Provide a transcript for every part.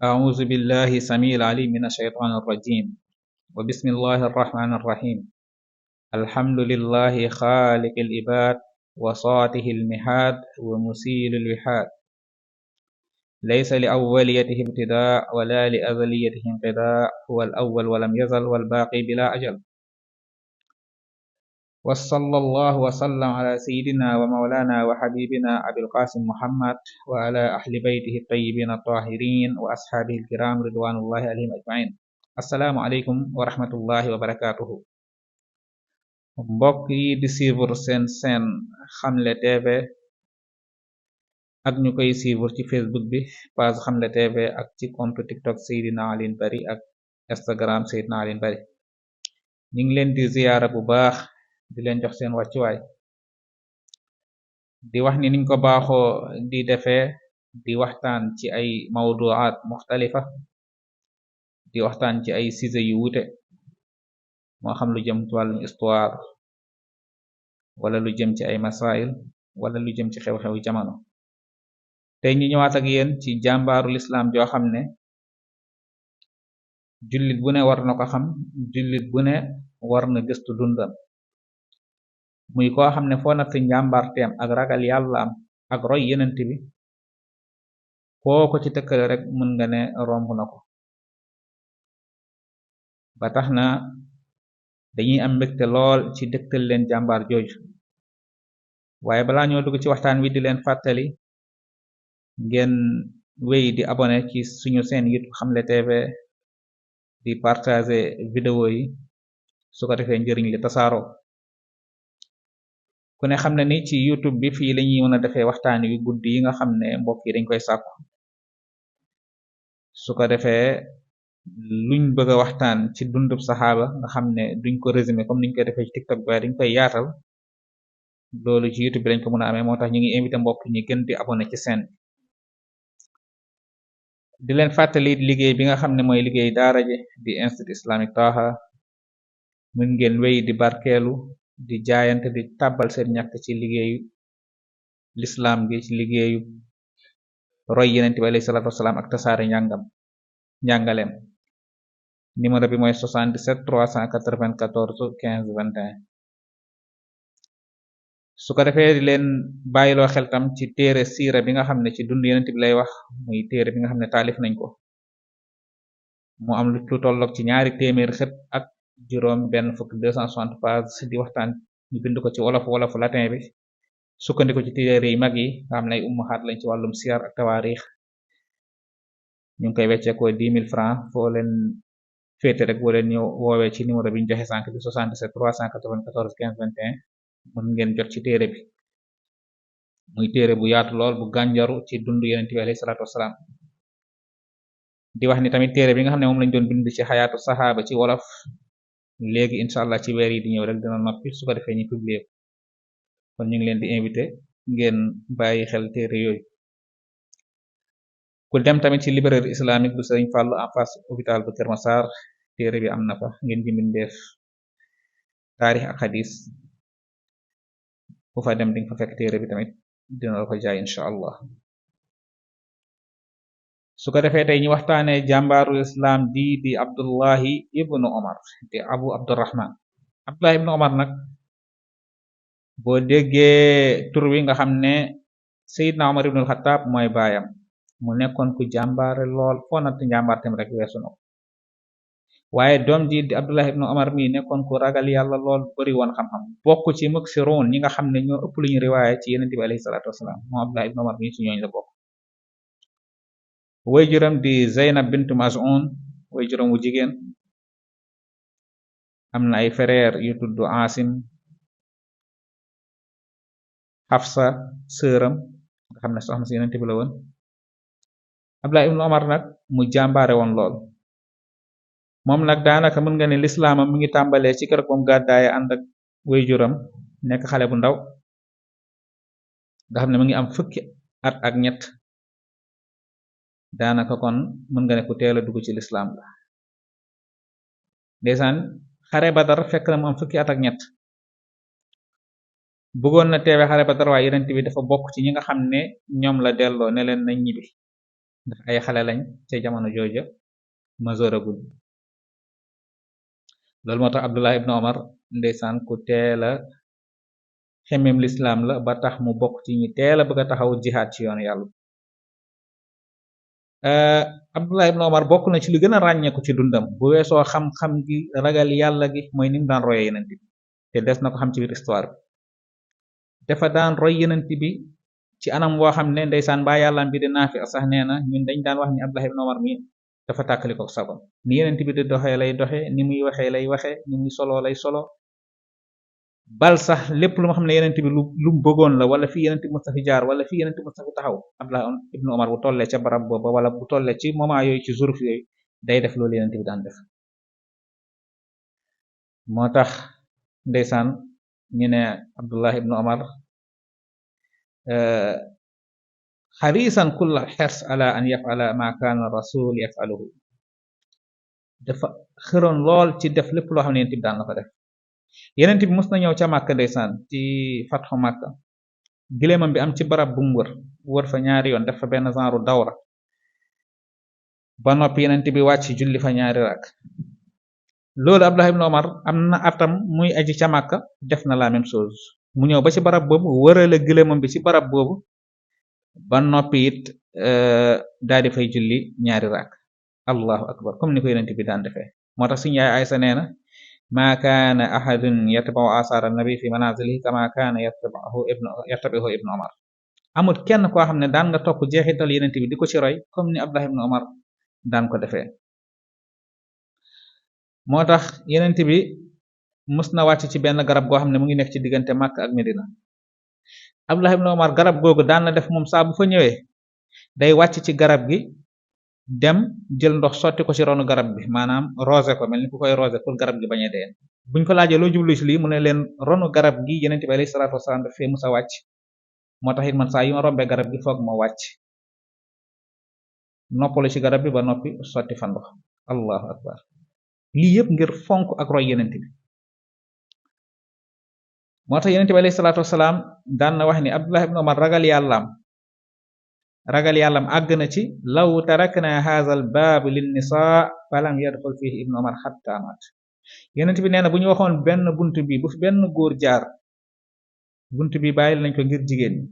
أعوذ بالله السميع العليم من الشيطان الرجيم وبسم الله الرحمن الرحيم الحمد لله خالق العباد وصاته المحاد ومسيل الوحاد ليس لأوليته ابتداء ولا لأزليته انقضاء هو الأول ولم يزل والباقي بلا أجل وصلى الله وسلم على سيدنا ومولانا وحبيبنا أبي القاسم محمد وعلى أهل بيته الطيبين الطاهرين وأصحابه الكرام رضوان الله عليهم أجمعين السلام عليكم ورحمة الله وبركاته mbokk yi di suivre seen Xamle TV ak ñu koy suivre ci Facebook bi page Xamle TV ak ci compte TikTok Seydina Alioune Bary ak Instagram Seydina Alioune Bary ñu ngi leen di ziyaara bu baax di leen jox seen wàccuwaay di wax ni niñ ko baaxoo di defee di waxtaan ci ay mawduaat muxtalifa di waxtaan ci ay sujet yu wuute moo xam lu jëm ci wàllum histoire wala lu jëm ci ay masail wala lu jëm ci xew-xew jamono tey ñu ñëwaat ak yéen ci jàmbaaru lislaam joo xam ne jullit bu ne war na ko xam jullit bu ne war na gëstu dundam muy koo xam ne foo natt njàmbaarteem ak ragal yàllaam ak roy yenent bi foo ko ci tëkkale rek mën nga ne romb na ko ba tax na dañuy am mbégte lool ci dëgtal leen jàmbaar jooju waaye balaa ñoo dugg ci waxtaan wi di leen fàttali ngeen wéy di abonné ci suñu seen YouTube Xamle TV di partager vidéo yi su ko defee njëriñ li tasaaroo ku ne xam ne ni ci YouTube bi fii lañuy mën a defee waxtaan yu guddi yi nga xam ne mbokk yi dañ koy sàkku su ko defee luñ bëgg a waxtaan ci dundub saxaaba nga xam ne duñ ko résumé comme niñ koy defee ci TikTok ba dañ koy yaatal loolu ci YouTube bi lañ ko mën a amee moo tax ñu ngi invité mbokk ñi gën di abonné ci seen di leen fàttali liggéey bi nga xam ne mooy liggéey daara ji di Institut Islamique Taha mën ngeen wéy di barkeelu di jaayante di tàbbal seen ñàkk ci liggéeyu lislaam gi ci liggéeyu roy yenent bi alayhi salaatu wasalaam ak tasaare njàngaleem numéro bi mooy 77 394 15 21 su ko defee di leen bàyyiloo xel tam ci téere siira bi nga xam ne ci dund yenent bi lay wax muy téere bi nga xam ne taalif nañ ko mu am lu tolloog ci ñaari téeméeri xët ak juróom benn fukk 260 pages di waxtaan ñu bind ko ci wolofu latin bi sukkandiku ci téere yi mag yi nga xam ne ay ummahaat lañ ci wàllum siyar ak tawaarix ñu ngi koy wecceekoo 10 000 francs foo leen féete rek boo leen ñëw woowee ci numéro bi ñu joxe sànq bi 77 394 15 21 mën ngeen jot ci téere bi muy téere bu yaatu lool bu gànjaru ci dundu yenent bi alayhi salaatu wasalaam di wax ni tamit téere bi nga xam ne moom lañ doon bind ci xayaatu saxaaba ci wolof léegi incha allah ci weer yi di ñëw rek dina noppi su ko defee ñu publier kon ñu ngi leen di invité ngeen bàyyi xel téere yooyu ku dem tamit ci librairie islamique bu Sëriñ Fàllu en face hôpital bu Kër Massar téere bi am na fa ngeen di mbindeef taarix ak xadis bu fa dem dinga fa fekk téere bi tamit dina la ko jaay incha allah su ko defee tey ñu waxtaane jàmbaaru islam di Abdullahi ibnu Omar di Abu Abdurrahman Abdullahi ibnu Omar nag boo déggee tur wi nga xam ne Seydina Omar ibnul Xattaab mooy baayam mu nekkoon ku jàmbaare lool foo natt njàmbaartem rek weesu na ko waaye doom ji di Abdullah ibnu Omar mi nekkoon ku ragal yàlla lool bari woon xam-xam bokk ci muksiroon ñi nga xam ne ñoo ëpp lu ñu riwaaye ci yenent bi alayhi salaatu wasalaam moom Abdullah ibnu Omar mi ci ñooñ la bokk waajuram di Zeynab bintu Maz'un waajuram wu jigéen am na ay frère yu tudd Asim Hafsa sëram nga xam ne soxna si yenent bi la woon Abdullah ibnu Omar nag mu jàmbaare woon lool moom nag daanaka mën nga ne lislaamam mi ngi tàmbalee ci keroog moom gàddaaye ànd ak waajuram nekk xale bu ndaw nga xam ne mu ngi am fukki at ak ñett daanaka kon mën nga ne ku teel a dugg ci lislaam la ndeysaan xare Badar fekk na mu am fukki at ak ñett bëggoon na teewe xare Badar waaye yenent bi dafa bokk ci ñi nga xam ne ñoom la delloo ne leen nañ ñibbi ndax ay xale lañ ca jamono jooja majeuragul. loolu moo tax Abdullah ibn Omar ndeysaan ku teela xemem lislaam la ba tax mu bokk ci ñi teela bëgg a taxaw jihaad ci yoonu yàlla. Abdullah ibn Omar bokk na ci li gën a ràññeeku ci dundam bu weesoo xam-xam gi ragal yàlla gi mooy ni mu daan roye yenent bi te des na ko xam ci biir histoire bi dafa daan roy yenent bi ci anam woo xam ne ndeysaan baa yàllam bi di Naafi sax nee na ñun dañ daan wax ni Abdullah ibn Omar mi dafa tàkkali ko sagom ni yenent bi di doxee lay doxe ni muy waxee lay waxe ni muy solo lay solo bal sax lépp lu ma xam ne yenent bi lu mu bëggoon la wala fii yenent bi mustafi jaar wala fii yenent bi mustafi taxaw Abdullah ibn Omar bu tollee ca barab booba wala bu tollee ci moment yooyu ci zuruf yooyu day def loolu yenent bi daan def moo tax ndeysaan ñu ne Abdullah ibn Omar xarisan kulla xers ala an yafala ma kaana rasul yafaluhu dafa xëroon lool ci def lépp loo xam ne yenent bi daan na ko def yenent bi mës na ñëw ca Màkka ndeysaan ci fatxu Màkka giléemam bi am ci barab bu mu wër fa ñaari yoon def fa benn genre dawra ba noppi yenent bi wàcc julli fa ñaari rak loolu Abdullah ibn Omar am na atam muy aji ca Màkka def na la même chose mu ñëw ba ci barab boobu wërale giléemam bi ci barab boobu ba noppi it daal di fay julli ñaari rak allahu akbar comme ni ko yenent bi daan defee moo tax suñu yaay Aysa nee na ma kaana ahadun yatba'u asaara nabi fi manazilihi kama kaana yattabi'uhu ibnu Omar amul kenn koo xam ne daan nga topp jeexital yenent bi di ko ci roy comme ni Abdullah ibn Omar daan ko defee moo tax yenent bi mës na wàcc ci benn garab goo xam ne mu ngi nekk ci diggante Makka ak Medina Abdullah ibn Omar garab googu daan na def moom saa bu fa ñëwee day wàcc ci garab gi dem jël ndox sotti ko ci ronu garab bi maanaam rosé ko mel ni ku koy rosé pour garab gi bañ a dee buñ ko laajee loo jublu ci lii mu ne leen ronu garab gi yenent bi alayhi salaatu wasalaam daf fee musa wàcc moo tax it man saa yu ma rombee garab gi foog moo wàcc noppalu ci garab bi ba noppi sotti fa ndox allahu akbar lii yëpp ngir fonk ak roy yenent bi moo tax yenent bi alayhi salaatu wasalaam daan na wax ni Abdullah ibn Omar ragal yàllam àgg na ci law tarakna hadha al baab lin nisaa falam yadxul fihi ibnu Omar hatta mat yenent bi nee na bu ñu waxoon benn bunt bi bu fi benn góor jaar bunt bi bàyyil nañ ko ngir jigéen ñi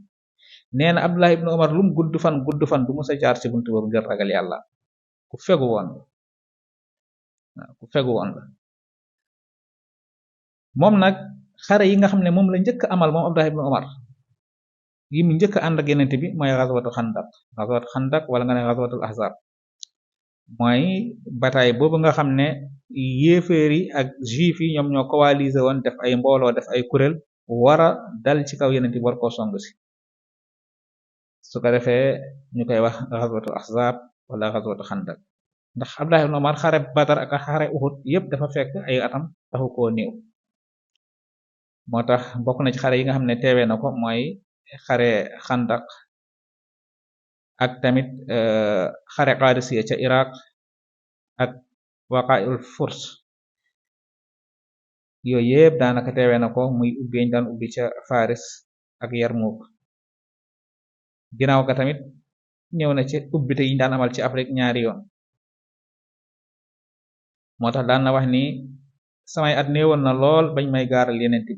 nee na Abdullah ibn Omar lum gudd fan du musa jaar ci bunt boobu ngir ragal yàlla ku fegu woon la moom nag xare yi nga xam ne moom la njëkk amal moom Abdullah ibn Omar yi mu njëkk ànd ak yenent bi mooy xazwatu xandak wala nga ne xazwatul ahzab mooy bataay boobu nga xam ne yéeféer yi ak juif yi ñoom ñoo coalisé woon def ay mbooloo def ay kuréel wara dal ci kaw yenent bi war koo song si su ko defee ñu koy wax xazwatul ahzab wala xazwatu xandak ndax Abdullah ibn Umar xare Badar ak xare Uhud yépp dafa fekk ay atam taxu koo néew moo tax bokk na ci xare yi nga xam ne teewee na ko mooy xare xandak ak tamit xare Qadisiya ca Iraq ak waqa'ul furs yooyu yépp daanaka teewee na ko muy ubbi daan ubbi ca Faris ak Yarmouk ginnaaw ka tamit ñëw na ci ubbite yi daan amal ci Afrique ñaari yoon moo tax daan na wax ni samay at néewoon na lool bañ may gaaral yenent bi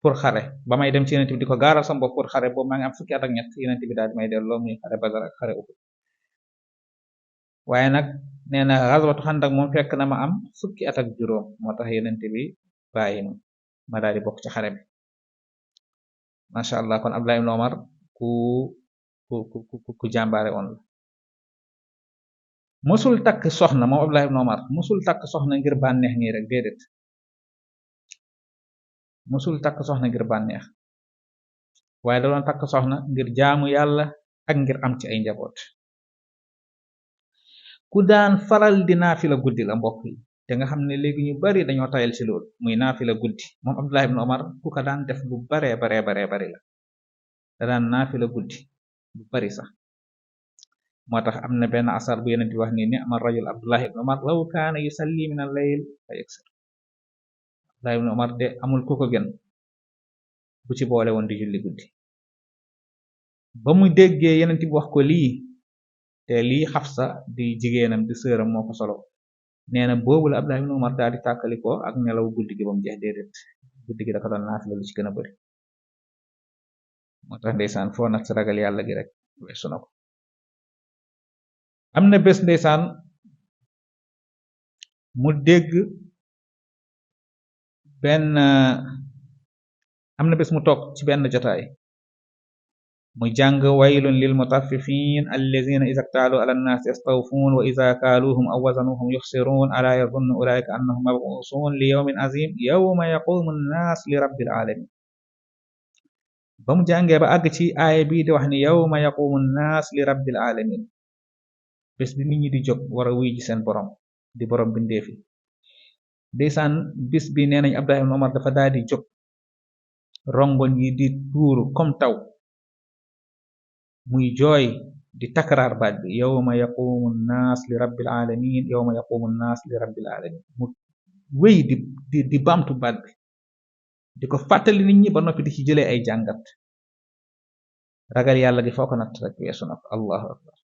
pour xare ba may dem ci yenent bi di ko gaaral sama bopp pour xare boobu maa ngi am fukki at ak ñett yenent bi daal di may delloo muy xare Badar ak xare Uhud waaye nag nee na xaswatu xandak moom fekk na ma am fukki at ak juróom moo tax yenent bi bàyyi ma daal di bokk ci xare bi masha Allah kon Abdullah ibn Umar ku jàmbaare woon la musul takk soxna moom Abdullah ibn Umar musul takk soxna ngir bànneex nii rek déedéet musul takk soxna ngir bànneex waaye da doon takk soxna ngir jaamu yàlla ak ngir am ci ay njaboot ku daan faral di naafila guddi la mbokk yi te nga xam ne léegi ñu bari dañoo tayal ci loolu muy naafila guddi moom Abdullah ibn Umar ku ko daan def lu bari la da daan naafila guddi lu bari sax moo tax am na benn asar bu yeneen di wax ni ni'ma rajul Abdullah ibn Umar law kaana yusalli min al-layl fa yaksir Abdullah ibn Umar de amul ku ko gën bu ci boole woon di julli guddi ba mu déggee yeneen bi wax ko lii te lii Xafsa di jigéenam di sëram moo ko solo nee na boobu la Abdullah ibn Umar daal di tàkkalikoo ak nelaw guddi gi ba mu jeex déedéet guddi gi dafa doon naafila lu ci gën a bari moo tax ndeysaan foo nag ci ragal yàlla gi rek weesu na ko am na bés ndeysaan mu dégg am na bés mu toog ci benn jotaay mu jàng waylun lil mutaffifin allazina iza ktaalu ala nnaasi yastawfuun wa iza kaaluuhum aw wazanuhum yuxsiruun alaa yazunnu ulaa'ika annahum mab'uusuun li yawmin aziim yawma yaquumu nnaas li rabbil aalamiin ba mu jàngee ba àgg ci aaya bii di wax ni yawma yaquumu nnaas li rabbil aalamiin bés bi nit ñi di jóg war a wuy ji seen borom di borom bindeefi ndeysaan bis bi nee nañ Abdullah ibn Umar dafa daal di jóg rongoñ yi di tuuru comme taw muy jooy di takraar baat bi yawma yaqumu nnaas li rabbil alamin yawma yaqumu nnaas li rabbil alamin mu wéy di bamtu baat bi di ko fàttali nit ñi ba noppi di ci jëlee ay jàngat ragal yàlla gi foo ko natt rek weesu na ko allahu akbar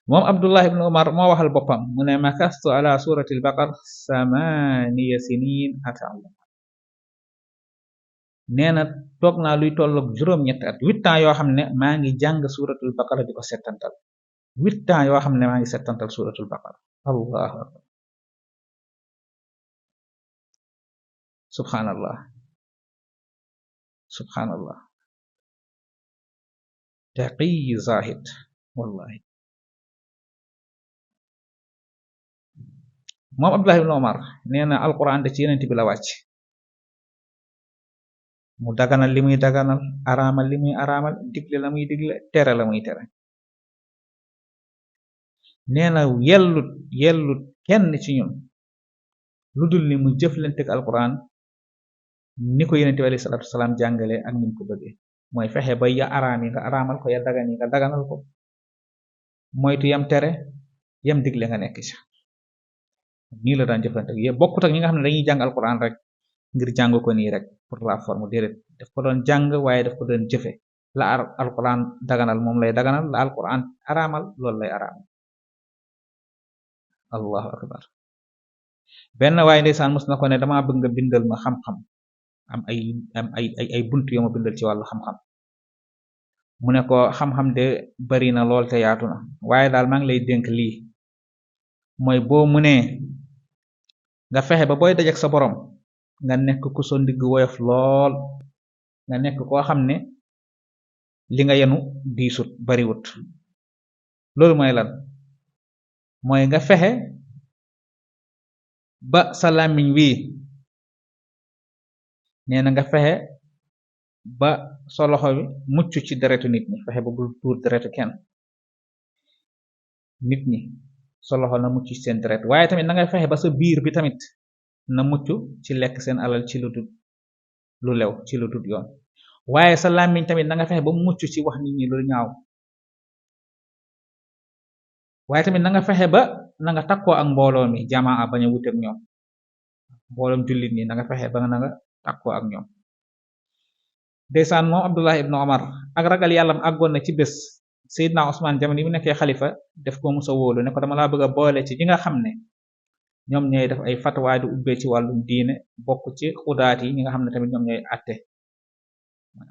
moom Abdullah ibn Umar moo waxal boppam mu ne makastu ala surati al-baqar samaniya sinin ata'allam nee na toog naa luy tolloog juróom-ñetti at 8 ans yoo xam ne maa ngi jàng suratul baqara di ko settantal 8 ans yoo xam ne maa ngi settantal suratul baqara allahu akbar subhanallah subhanallah taqiy zahid wallahi moom Abdullah ibn Umar nee na alquran da ci yenent bi la wàcc mu daganal li muy daganal araamal li muy araamal digle la muy digle tere la muy tere nee na yellut kenn ci ñun lu dul ni mu jëflanteeg alquran ni ko yenent bi alayhi salaatu wasalaam jàngale ak ni mu ko bëggee mooy fexe ba ya araam yi nga araamal ko ya dagan yi nga daganal ko moytu yam tere yam digle nga nekk ci nii la daan jëflanteeg yépp bokkut ak ñi nga xam ne dañuy jàng alquran rek ngir jàng ko nii rek pour la forme déedéet daf ko doon jàng waaye daf ko doon jëfe la alquran daganal moom lay daganal la alquran araamal loolu lay araamal allahu akbar benn waaye ndeysaan mos na ko ne dama bëgg nga bindal ma xam-xam am ay bunt yoo ma bindal ci wàllu xam-xam mu ne ko xam-xam de bari na lool te yaatu na waaye daal maa ngi lay dénk lii mooy boo mu ne nga fexe ba booy dajek sa borom nga nekk ku so ndigg woyof lool nga nekk koo xam ne li nga yenu diisut bariwut loolu mooy lan mooy nga fexe ba sa làmmiñ wi nee na nga fexe ba sa loxo bi mucc ci deretu nit ñi fexe ba bul tuur deretu kenn nit ñi sa loxo na mucc ci seen deret waaye tamit na nga fexe ba sa biir bi tamit na mucc ci lekk seen alal ci lu dul lu lew ci lu dul yoon waaye sa làmmiñ tamit na nga fexe ba mucc ci wax nit ñi lu ñaaw waaye tamit na nga fexe ba na nga takkoo ak mbooloo mi jamaa bañ a wuteek ñoom mbooloom jullit ñi na nga fexe ba na nga takkoo ak ñoom ndeysaan moom Abdullah ibn Umar ak ragal yàllam àggoon na ci bés Seydina Usmaan jamono yi mu nekkee xalifa def ko musa wóolu ne ko dama laa bëgg a boole ci ñi nga xam ne ñoom ñooy def ay fatwa di ubbee ci wàllum diine bokk ci xudaat yi ñi nga xam ne tamit ñoom ñooy atte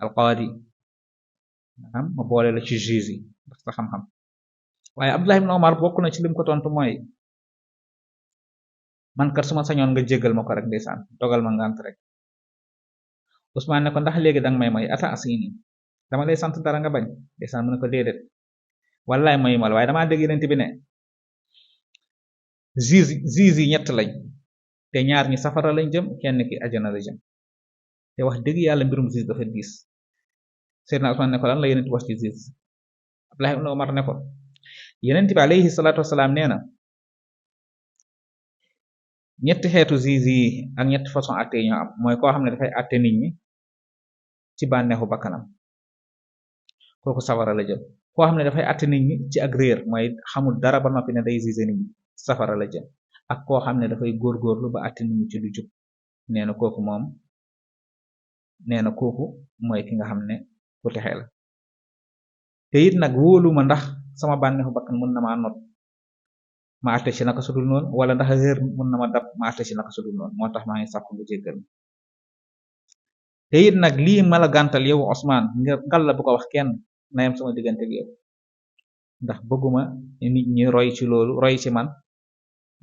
alqaadi maanaam ma boole la ci juge yi ndax sa xam-xam waaye Abdullah ibn Umar bokk na ci lim ko tontu mooy man kat suma sañoon nga jéggal ma ko rek ndeysaan dogal ma ngant rek Usmaan ne ko ndax léegi danga may ata asini dama lay sant dara nga bañ ndeysaan mu ne ko déedéet wallaay mayu mal waaye damaa dégg yenent bi ne juge yi ñett lañ te ñaar ñi safara lañ jëm kenn ki ajana la jëm te wax dëgg yàlla mbirum juge dafa diis Seydina Usmaan ne ko lan la yenent wax ci juge Abdullah ibn Umar ne ko yenent bi alayhi salaatu wasalaam nee na ñetti xeetu juge yi ak ñetti façon atte yi ñoo am mooy koo xam ne dafay atte nit ñi ci bànneexu bakkanam kooku safara la jëm koo xam ne dafay atte nit ñi ci ak réer mooy xamul dara ba noppi ne day juge nit ñi safara la jëm ak koo xam ne dafay góorgóorlu ba atte nit ñi ci lu jub nee na kooku moom nee na kooku mooy ki nga xam ne ku texe la te it nag wóoluma ndax sama bànneexu bakkan mën na maa not ma àtte ci naka sudul noonu wala ndax réer mën na ma dab ma àtte ci naka sudul noonu moo tax maa ngi sàkku nga jéggal te it nag lii ma la gàntal yow Ousmane ngal la bu ko wax kenn na yem sama diggante ak yow ndax bëgguma nit ñi roy ci loolu roy ci man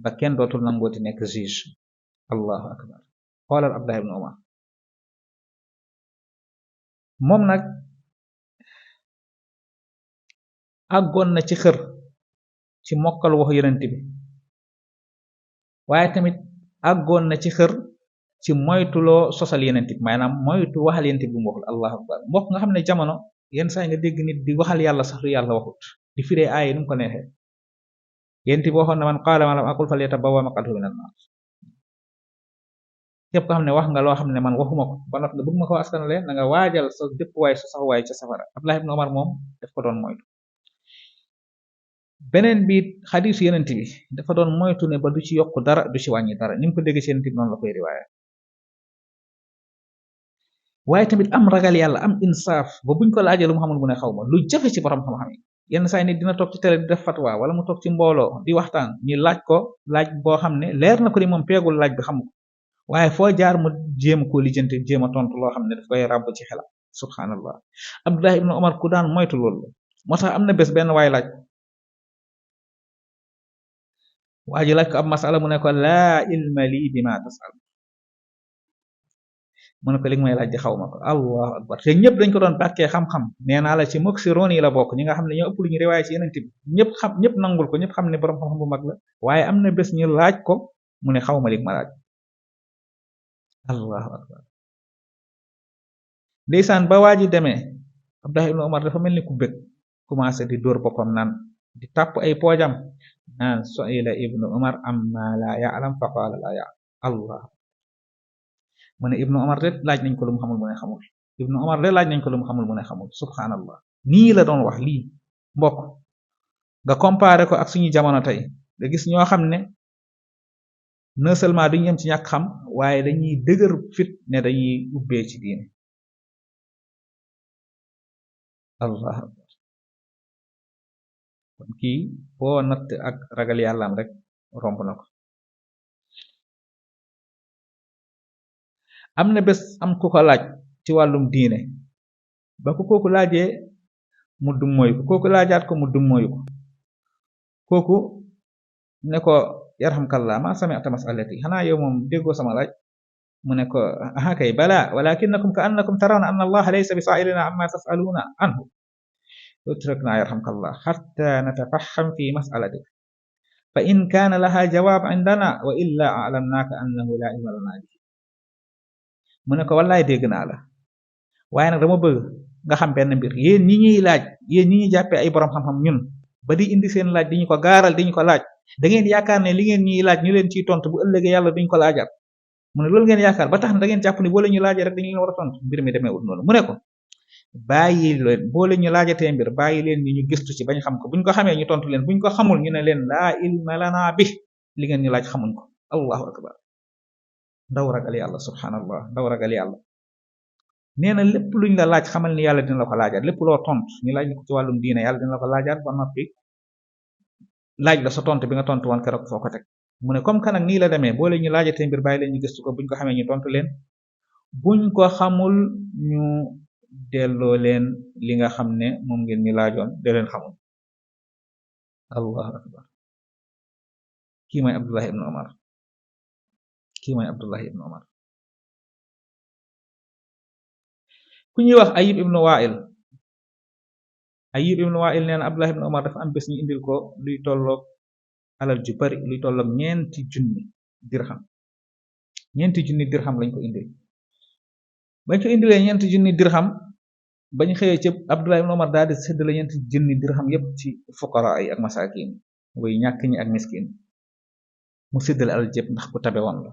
ba kenn dootul nangooti nekk juge allahu akbar xoolal Abdullah ibn Umar moom nag àggoon na ci xër ci mokkal waxu yonent bi waaye tamit àggoon na ci xër ci moytuloo sosal yonent bi maanaam moytu waxal yonent bi mu waxul allahu akbar mbokk nga xam ne jamono yenn saa nga dégg nit di waxal yàlla sax lu yàlla waxut di firee aay nu mu ko neexee yonent bi waxoon na man qaala ma lam aqul falyatabawwa maq'adahu minan naar képp ko xam ne wax nga loo xam ne man waxuma ko ba noppi nga bëgg ma ko askanale na nga waajal sa dëppwaay sa saxwaay ca safara Abdullah ibn Umar moom daf ko doon moytu beneen bi xadiisu yonent bi dafa doon moytu ne ba du ci yokk dara du ci wàññi dara ni mu ko dégg ci yonent bi noonu la koy riwaaya waaye tamit am ragal yàlla am insaaf ba buñ ko laajee lu mu xamul mu ne xaw ma lu jafe ci borom xam-xam yi yenn saa nit dina toog ci télé di def fatwa wala mu toog ci mbooloo di waxtaan ñu laaj ko laaj boo xam ne leer na ko ni moom peegul laaj bi xamu ko waaye foo jaar mu jéem koo lijjanti jéem a tontu loo xam ne daf koy ràbb ci xelam subhanallah Abdullah ibn Umar ku daan moytu loolu moo tax am na bés benn waay laaj waa ji laaj ko ab masala mu ne ko laa ilma lii bima tasal mu ne ko li nga may laaj di xaw ma ko allahu akbar te ñëpp dañ ko doon bàkkee xam-xam nee naa la ci muksiroon yi la bokk ñi nga xam ne ñoo ëpp lu ñu riwaay ci yeneen bi ñëpp nangul ko ñëpp xam ne borom xam-xam bu mag la waaye am na bés ñu laaj ko mu ne xaw ma li ma laaj allahu akbar ndeysaan ba waa ji demee Abdullah ibn Umar dafa mel ni ku bëgg commencé di dóor boppam naan di tàpp ay poojam naan su'ila ibnu Umar amma la ya'lam fa qala la ya'lam allah mu ne ibnu Umar de laaj nañ ko lu mu xamul mu ne xamul ibnu Umar de laaj nañ ko lu mu xamul mu ne xamul subhanallah nii la doon wax lii mbokk nga comparé ko ak suñu jamono tey nga gis ñoo xam ne non seulement duñu yem ci ñàkk xam waaye dañuy dëgër fit ne dañuy ubbee ci diine allah kon kii foo natt ak ragal yàllaam rek romb na ko am na bés am ku ko laaj ci wàllum diine ba ko kooku laajee mu dummóoyu ko kooku laajaat ko mu dummóoyu ko kooku ne ko yarhamkallah ma sami'ta mas'alati xanaa yow moom déggoo sama laaj mu ne ko aha kay bala walakinakum ka annakum tarawna anna allaha laysa bi sa'ilina amma tas'aluna anhu اتركنا يرحمك الله حتى نتفحم في مسألتك فإن كان لها جواب عندنا وإلا أعلمناك أنه لا علم لنا به mu ne ko wallaay dégg naa la waaye nag dama bëgg nga xam benn mbir yéen ñi ñuy laaj yéen ñi ñuy jàppee ay borom xam-xam ñun ba di indi seen laaj di ñu ko gaaral di ñu ko laaj da ngeen yaakaar ne li ngeen ñuy laaj ñu leen ciy tontu bu ëllëgee yàlla duñ ko laajaat mu ne loolu ngeen yaakaar ba tax na da ngeen jàpp ni boo leen ñu laajee rek dañu leen war a tontu mbir mi demee wut noonu mu ne ko bàyyi leen boo leen ñu laajatee mbir bàyyi leen ñu gëstu ci bañ xam ko buñ ko xamee ñu tontu leen buñ ko xamul ñu ne leen laa ilma lana bi li ngeen ñu laaj xamuñ ko allahu akbar ndaw ragal yàlla subhanallah ndaw ragal yàlla nee na lépp luñ la laaj xamal ni yàlla dina la ko laajaat lépp loo tontu ñu laaj ko ci wàllum diine yàlla dina la ko laajaat ba noppi laaj la sa tontu bi nga tontu woon keroog foo ko teg mu ne comme que nag nii la demee boo leen ñu laajatee mbir bàyyi leen ñu gëstu ko buñ ko xamee ñu tontu leen buñ ko xamul ñu delloo leen li nga xam ne moom ngeen ñu laajoon de leen xamul allahu akbar kii mooy Abdullah ibn Umar kii mooy Abdullah ibn Umar ku ñuy wax Ayib ibn Wa'il nee na Abdullah ibn Umar dafa am bés ñu indil ko luy tolloog alal ju bari luy tolloog ñeenti junni dirham lañ ko indil bañ ko indilee ñeenti junni dirham bañ xëyee ci Abdullah ibn Umar daal di séddale ñeenti junni dirham yépp ci fuqara yi ak masakin way ñàkk ñi ak miskin mu séddale alal jëpp ndax ku tabe woon la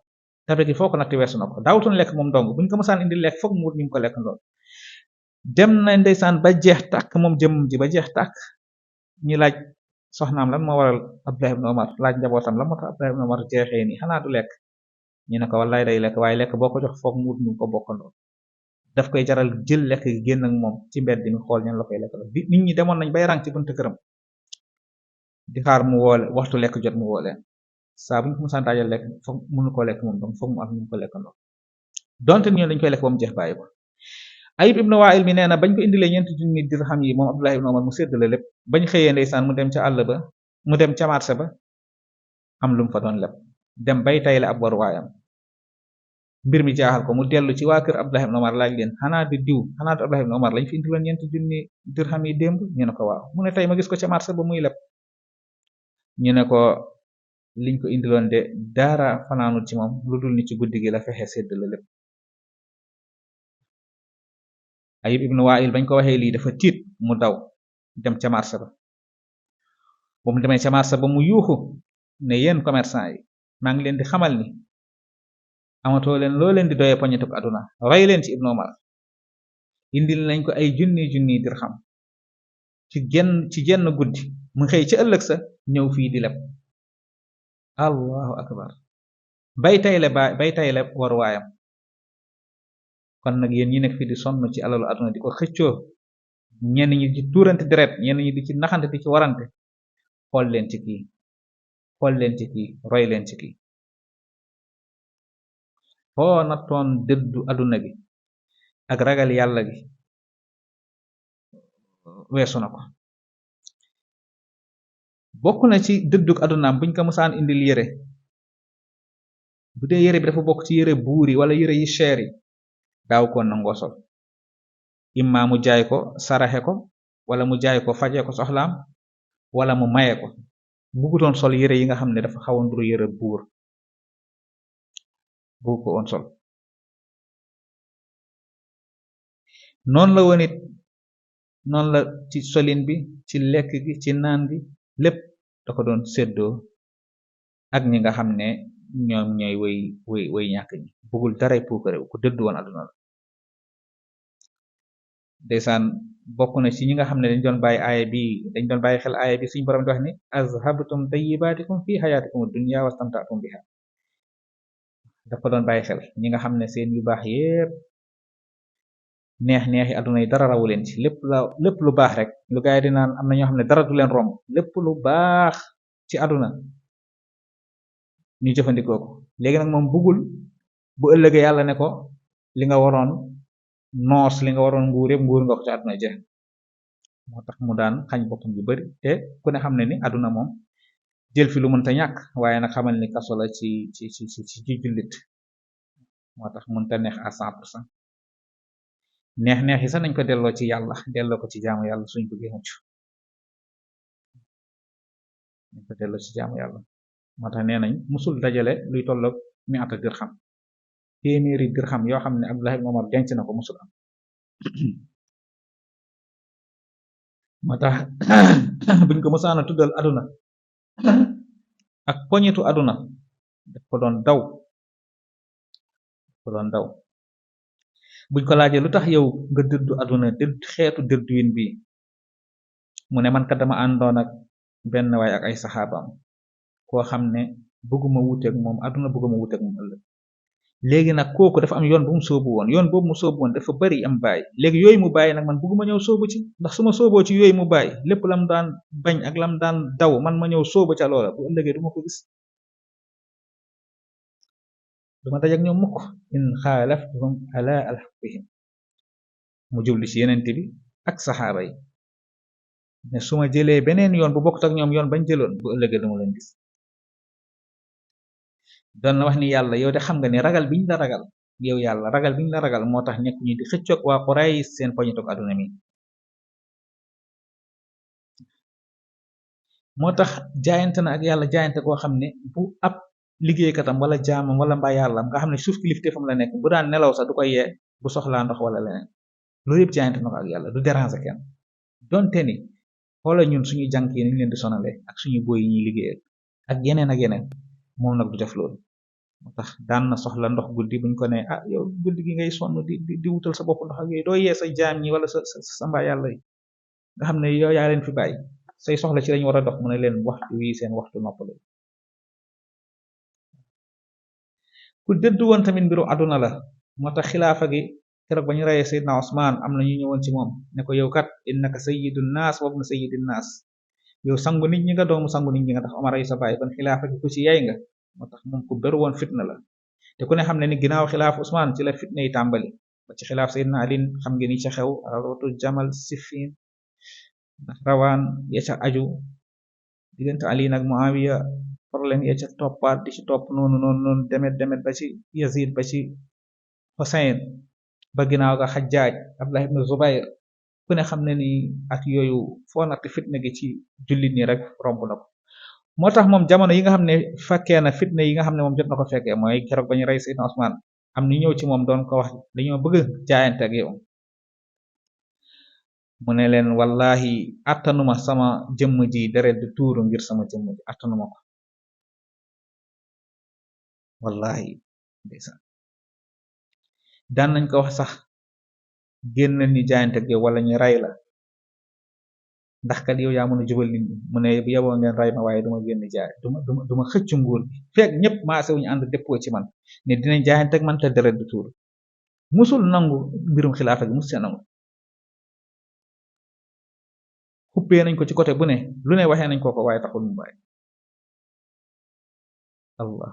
tabe gi foo ko natt weesu na ko daawutoon lekk moom dong buñ ko mësaan indi lekk foog mu wut ñu ko lekk ndool dem na ndeysaan ba jeex tàkk moom jëm ji ba jeex tàkk ñi laaj soxnaam lan moo waral Abdullah ibn Umar laaj njabootam lan moo tax Abdullah ibn Umar jeexee ni xanaa du lekk ñu ne ko wallaay day lekk waaye lekk boo ko jox foog mu wut ñu ko bokkandoo daf koy jaral jël lekk gi génn ak moom ci mbedd mi xool ñan la koy lekk nit ñi demoon nañ bay rang ci buntu këram di xaar mu woole waxtu lekk jot mu woole saa buñ ko musaan taajal lekk foog mënu ko lekk moom donc foog mu am ñu ko lekkandoo donte ñoom dañ koy lekk ba mu jeex bàyyi ko Ayib ibnu Waa'il mi nee na bañ ko indilee ñeenti junni dirham yi moom Abdullah ibnu Umar mu séddale lépp bañ xëyee ndeysaan mu dem ca àll ba mu dem ca marché ba am lu mu fa doon leb dem bay tayle ab waruwaayam mbir mi jaaxal ko mu dellu ci waa kër Abdullah ibn Umar laaj leen xanaa du Abdullah ibn Umar lañ fi indiloon ñeenti junni dirham yi démb ñu ne ko waaw mu ne tey ma gis ko ca marché ba muy leb ñu ne ko liñ ko indiloon de dara fanaanul ci moom lu dul ni ci guddi gi la fexe séddale lépp Ayib ibn Wa'il bañ ko waxee lii dafa tiit mu daw dem ca marché ba bu mu demee ca marché ba mu yuuxu ne yéen commerçant yi maa ngi leen di xamal ni amatoo leen loo leen di doyee poñetuk aduna roy leen ci ibnu Umar indil nañ ko ay junni dirham ci genn guddi mu xëy ci ëllëg sa ñëw fii di leb allahu akbar bay tayle waruwaayam kon nag yéen ñi nekk fii di sonn ci alalu aduna di ko xëccoo ñenn ñi di tuurante deret ñenn ñi di ci naxante di ci warante xool leen ci kii roy leen ci kii foo nattoon dëddu aduna gi ak ragal yàlla gi weesu na ko bokk na ci dëdduk adunaam buñ ko musaan indil yére bu dee yére bi dafa bokk ci yére buur yi wala yére yi cher yi daaw ko nangoo sol imma mu jaay ko saraxe ko wala mu jaay ko faje ko soxlaam wala mu maye ko bugutoon sol yére yi nga xam ne dafa xaw a nduru yére buur bugg ko woon sol noonu la woon it noonu la ci solin bi ci lekk gi ci naan gi lépp da ko doon séddoo ak ñi nga xam ne ñoom ñooy way ñàkk ñi bugul daray puukare ku dëddu woon aduna la ndeysaan bokk na ci ñi nga xam ne dañ doon bàyyi xel aaya bi suñu borom di wax ni azhabtum tayyibatikum fi hayatikum dunya wastamta'tum biha dafa doon bàyyi xel ñi nga xam ne seen yu baax yépp neexi aduna yi dara rawu leen ci lépp lu baax rek lu gaay di naan am na ñoo xam ne dara du leen romb lépp lu baax ci aduna ñu jëfandikoo ko léegi nag moom bugul bu ëllëgee yàlla ne ko li nga waroon noos li nga waroon nguur yëpp nguur nga ko ci aduna jeex moo tax mu daan xañ boppam yu bari te ku ne xam ne ni aduna moom jël fi lu mënta ñàkk waaye nag xamal ni kaso la ci jullit moo tax mënta neex à 100% neex yi sax nañ ko delloo ci yàlla delloo ko ci jaamu yàlla suñ bëggee mucc nañ ko delloo ci jaamu yàlla moo tax nee nañ musul dajale luy tolloog mi'ata dirham téeméeri dirham yoo xam ne Abdullah ibn Umar denc na ko musul am moo tax buñ ko mësaana tuddal aduna ak poñetu aduna daf ko doon daw buñ ko laajee lu tax yow nga dëddu aduna xeetu dëdduwin bi mu ne man kat dama àndoon ak benn waay ak ay saxaabaam koo xam ne bëgguma wuuteeg moom aduna bëgguma wuuteeg moom ëllëg léegi nag kooku dafa am yoon bu mu soobu woon yoon boobu mu soobu woon dafa bari am bàyyi léegi yooyu mu bàyyi nag man bëgguma ñëw soobu ci ndax su ma sooboo ci yooyu mu bàyyi lépp lam daan bañ ak lam daan daw man ma ñëw soobu ca loola bu ëllëgee duma ko gis duma dajak ñoom mukk in xaalaftuhum ala alxaqihim mu jubli ci yenente bi ak saxaaba yi ne su ma jëlee beneen yoon bu bokkut ak ñoom yoon bañ jëloon bu ëllëgee duma leen gis doon na wax ni yàlla yow de xam nga ni ragal biñ la ragal yow yàlla ragal biñ la ragal moo tax nekk ñu di xëccoog waa Quraysh seen poñitoog aduna mi moo tax jaayante na ak yàlla jaayante koo xam ne bu ab liggéeykatam wala jaamam wala mbaa yàllam nga xam ne suuf kilifteefam la nekk bu daan nelaw sax du ko yee bu soxlaa ndox wala leneen loolu yëpp jaayante na ko ak yàlla du déranger kenn donte ni xoola ñun suñu jànk yi niñ leen di sonale ak suñu boy yi ñuy liggéeyal ak yeneen moom nag du def loolu moo tax daan na soxla ndox guddi buñ ko ne ah yow guddi gi ngay sonn di wutal sa bopp ndox ak yooyu doo yee sa jaam ñi wala sa mbaa yàlla yi nga xam ne yow yaa leen fi bàyyi say soxla ci lañu war a dox mu ne leen waxtu wi seen waxtu noppale ku dëdd woon tamit mbiru aduna la moo tax xilaafa gi keroog ba ñu reyee Seydina Usmaan am na ñu ñëwoon ci moom ne ko yow kat innaka sayyidun naas wa ibnu sayyidin naas yow sangu nit ñi nga doomu sangu nit ñi nga tax Omar ay sa baay ban xilaafa gi ku ci yay nga moo tax moom ku bëri woon fitna la te ku ne xam ne ni ginnaaw xilaaf Usmaan ci la fitna yi tàmbali ba ci xilaaf Seydina Ali xam ngeen ni ca xew rawatu Jamal Siffin rawaan ya ca aju diggante Ali nag Muawiya problème ya ca toppaat di ci topp noonu demet ba ci Yazid ba ci Hussein ba ginnaaw ga Xajjaaj Abdullah ibn Zubayr ku ne xam ne ni ak yooyu foo natt fitna gi ci jullit ñi rek romb na ko moo tax moom jamono yi nga xam ne fekkee na fitna yi nga xam ne moom jot na ko fekkee mooy keroog ba ñu rey Seydina Usmaan am ni ñëw ci moom doon ko wax dañoo bëgg jaayante ak yow mu ne leen wallahi attanuma sama jëmm ji deret di tuuru ngir sama jëmm ji attanuma ko wallahi ndeysaan daan nañ ko wax sax génn ñu jaayante ak yow wala ñu rey la ndax kat yow yaa mën a jubal nit ñi mu ne bu yeboo ngeen rey ma waaye duma génn jaay duma xëcc nguur gi fekk ñëpp maase wuñu ànd déppoo ci man ne dinañ jaayante ak man te deret di tuuru musul nangu mbirum xilaafa gi mus see nangu xuppee nañ ko ci côté bu ne lu ne waxee nañ ko waaye taxul mu bàyyi allah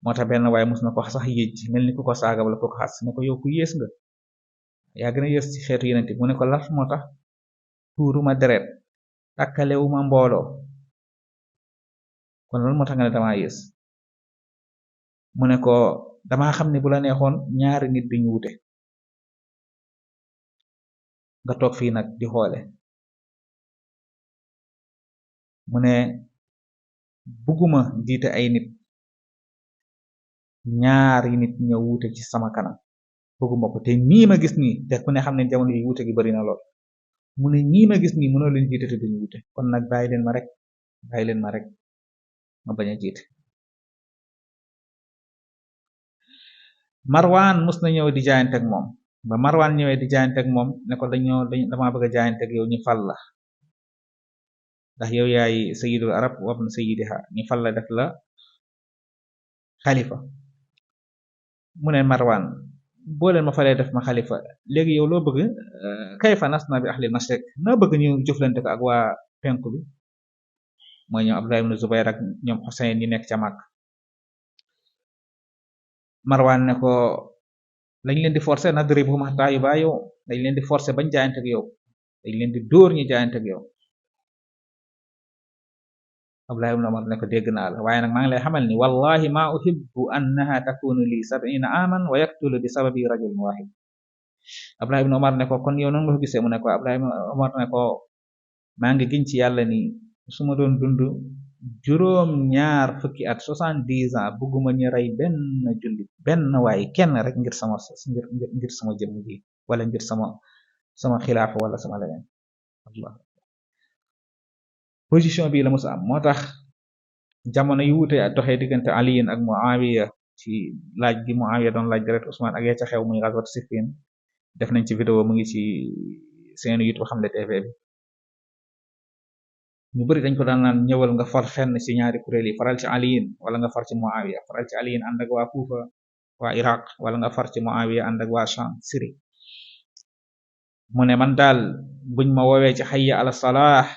moo tax benn waaye mus na ko sax yéej mel ni ku ko saaga wala ku ko xas ne ko yow ku yées nga yaa gën a yées ci xeetu yenente mu ne ko laf moo tax tuuruma deret takkalewuma mbooloo kon loolu moo tax nga ne dama yées mu ne ko dama xam ne bu la neexoon ñaari nit duñu wute nga toog fii nag di xoole mu ne bugguma jiite ay nit ñaari nit ñëw wuute ci sama kanam bugguma ko te nii ma gis nii te ku ne xam ne jamono yi wuute gi bari na lool mu ne ñii ma gis nii mënoo leen jiite te duñu wuute kon nag bàyyi leen ma rek ma bañ a jiite Marwan mus na ñëw di jaayante ak moom ba Marwan ñëwee di jaayante ak moom ne ko dama bëgg a jaayante ak yow ñu fal la ndax yow yaay sayyidul arab wa ibn sayyidiha ñu fal la def la xalifa mu ne Marwan boo leen ma falee def ma xalifa léegi yow loo bëgg kayfa nasna bi ahlil mashriq noo bëgg ñu jëflante ko ak waa penku bi mooy ñoom Abdullah ibn Zubayr ak ñoom Xuseyn ñi nekk ca mag Marwan ne ko dañ leen di forcer nadribuhum hatta yubayu dañ leen di forcer bañ jaayante ak yow dañ leen di dóor ñi jaayante ak yow Abdullah ibn Umar ne ko dégg naa la waaye nag maa ngi lay xamal ni wallahi ma uhibbu annaha takunu li 70 aman wa yaqtulu bi sababi rajul wahid Abdullah ibn Umar ne ko kon yow noonu nga ko gisee mu ne ko Abdullah ibn Umar ne ko maa ngi giñ ci yàlla ni su ma doon dund juróom ñaar fukki at 70 ans bugguma ñu rey benn jullit benn waaye kenn rek ngir sama jëmm ji wala ngir sama xilaafa wala sama leneen Allah position bi la musa am moo tax jamono yu wute doxee diggante aliyin ak Muawiya ci laaj gi Muawiya doon laaj deret Usman ak ya ca xew muy ghazwat Siffin def nañ ci vidéo mu ngi ci seen YouTube Xamle TV bi ñu bari dañ ko daan naan ñëwal nga far fenn ci ñaari kuréel yi faral ci aliyin wala nga far ci Muawiya faral ci aliyin ànd ak waa Kufa waa Iraq wala nga far ci Muawiya ànd ak waa Sham Syrie mu ne man daal buñ ma woowee ci hayya ala salah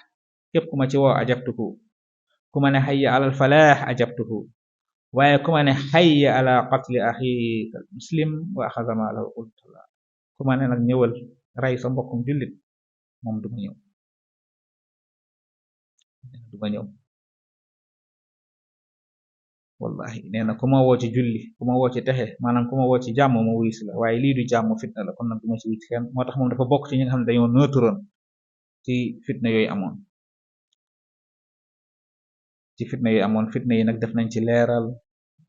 képp ku ma ci woo ajabtuhu ku ma ne hayya alal falaax ajabtuhu waaye ku ma ne hayya ala qatli axika muslim wa axaza maalahu qultu la ku ma ne nag ñëwal rey sa mbokkum jullit moom duma ñëw wallahi nee na ku ma woo ci julli ku ma woo ci texe maanaam ku ma woo ci jàmm ma wuyu si la waaye lii du jàmm fitna la kon nag duma ci wit kenn moo tax moom dafa bokk ci ñi nga xam ne dañoo neutroon ci fitna yooyu amoon fitna yi nag def nañ ci leeral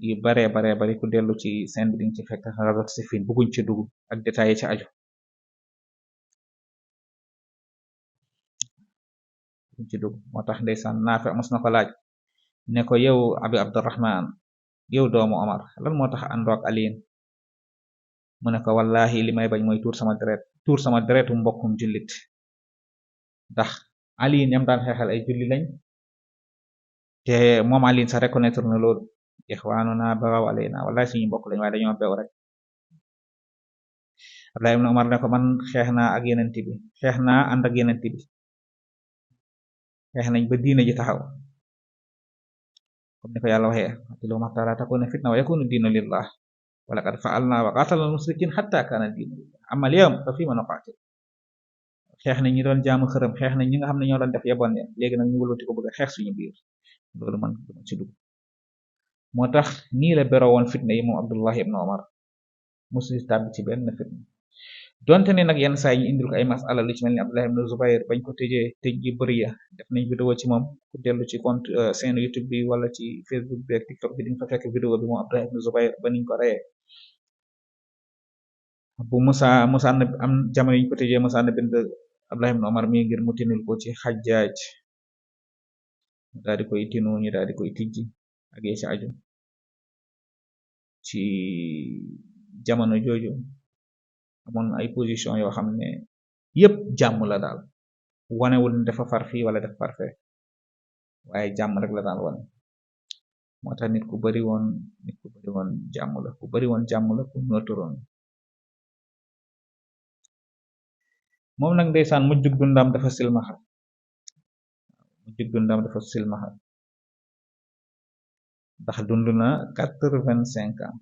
yu bare bari ku dellu ci seen bi diñ ci fekk ghazwat Siffin bëgguñ ci dugg ak détails yi ci aju moo tax ndeysaan Naafi mos na ko laaj ne ko yow abi Abdurrahman yow doomu Omar lan moo tax àndoo ak aliin mu ne ko wallahi li may bañ mooy tuur sama deretu mbokkum jullit ndax aliin ñam daan xeexal ay julli lañ te moom aliin sax reconnaître na loolu ixwaanuna bagaw alayna wallahi suñu mbokk lañ waaye dañoo bew rek Abdullah ibn Umar ne ko man xeex naa ak yenent bi xeex naa ànd ak yenent bi xeex nañ ba diina ji taxaw comme ni ko yàlla waxee qatilu hatta la takuna fitna wa yakuna diinu lillah wa laqad fa'alna wa qatalna al-mushrikin hatta kana diinu lillah amma al-yawm fa fima nuqatil xeex nañ ñi doon jaamu xërëm xeex nañ ñi nga xam ne ñoo doon def yebon ya léegi nag ñu wëlbati ko bëgg a xeex suñu biir loolu man duma ci dugg moo tax nii la bero woon fitna yi moom Abdullah ibn Omar musul tàbbi ci benn fitna donte ne nag yenn saa yi ñu indil ko ay masala lu ci mel ni Abdullah ibn Zubayr bañ ko tëjee tëj gi bëri ya def nañ vidéo ci moom ku dellu ci compte seen YouTube bi wala ci Facebook bi ak TikTok bi di nga fa fekk vidéo bi moom Abdullah ibn Zubayr ba niñ ko reyee bu Musa am jamono yi ñu ko tëjee Musa na bind Abdullah ibn Omar mi ngir mu tinul ko ci Xajjaaj daal di koy tinu ñu daal di koy tijji ak yee ci aju ci jamono jooju amoon ay position yoo xam ne yépp jàmm la daal wanewul ne dafa far fii wala dafa far fee waaye jàmm rek la daal wane moo tax nit ku bari woon jàmm la ku bari woon jàmm la ku nëtëroon moom nag ndeysaan mujjug dundam dafa silmaxa ndax dund na 85 ans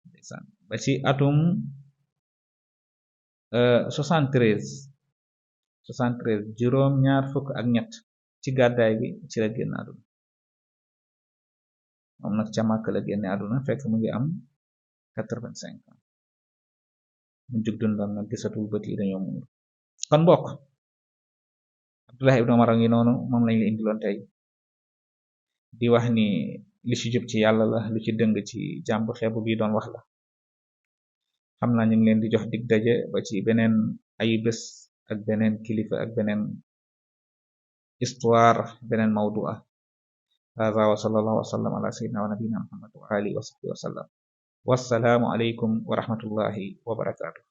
ndeysaan ba ci atum 73 juróom ñaar fukk ak ñett ci gàddaay gi ci la génn àdduna moom nag ca Màkka la génne àdduna fekk mu ngi am 85 ans mu jug dundam nag gisatul bët yi dañoo muur kon mbokk Abdullah ibn Umar a ngi noonu moom lañ la indiloon tey di wax ni li ci jub ci yàlla la lu ci dëng ci jàmbu xeebu bi doon wax la xam naa ñu ngi leen di jox dig daje ba ci beneen ay bés ak beneen kilifa ak beneen histoire beneen mawdua hada wa sallallahu wa sallam ala sayyidina wa nabiyina Muhammad wa alihi wa sahbihi wa sallam wassalaamu alaykum wa rahmatullahi wa barakatuh